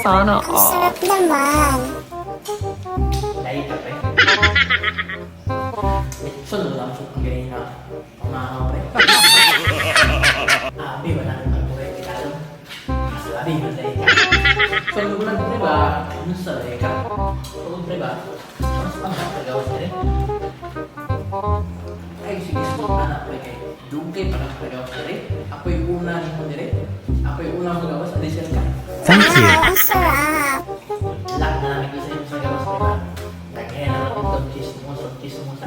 Sana Ang all. Sarap naman. Lahi ka, pre. Litson lang sa panggaling na pangamaw, pre. Abi, wala nang pagbuhay kitalo. Mas abi, malay ka. So, lugunan, pre ba? Ano sa lay ka? Tugod, pre ba? Mas pangkatagawas pre. Ay, sige, sige, anak, pre, kay dugay pa kang pagawas dire. Ako'y una nimo dire. Ako'y una magawas, addition ka. Thank you. Wow, ang sarap. Lock na namin isa yung sa gawas, pre ba? Daghan na naman itong chismoso, chismosa.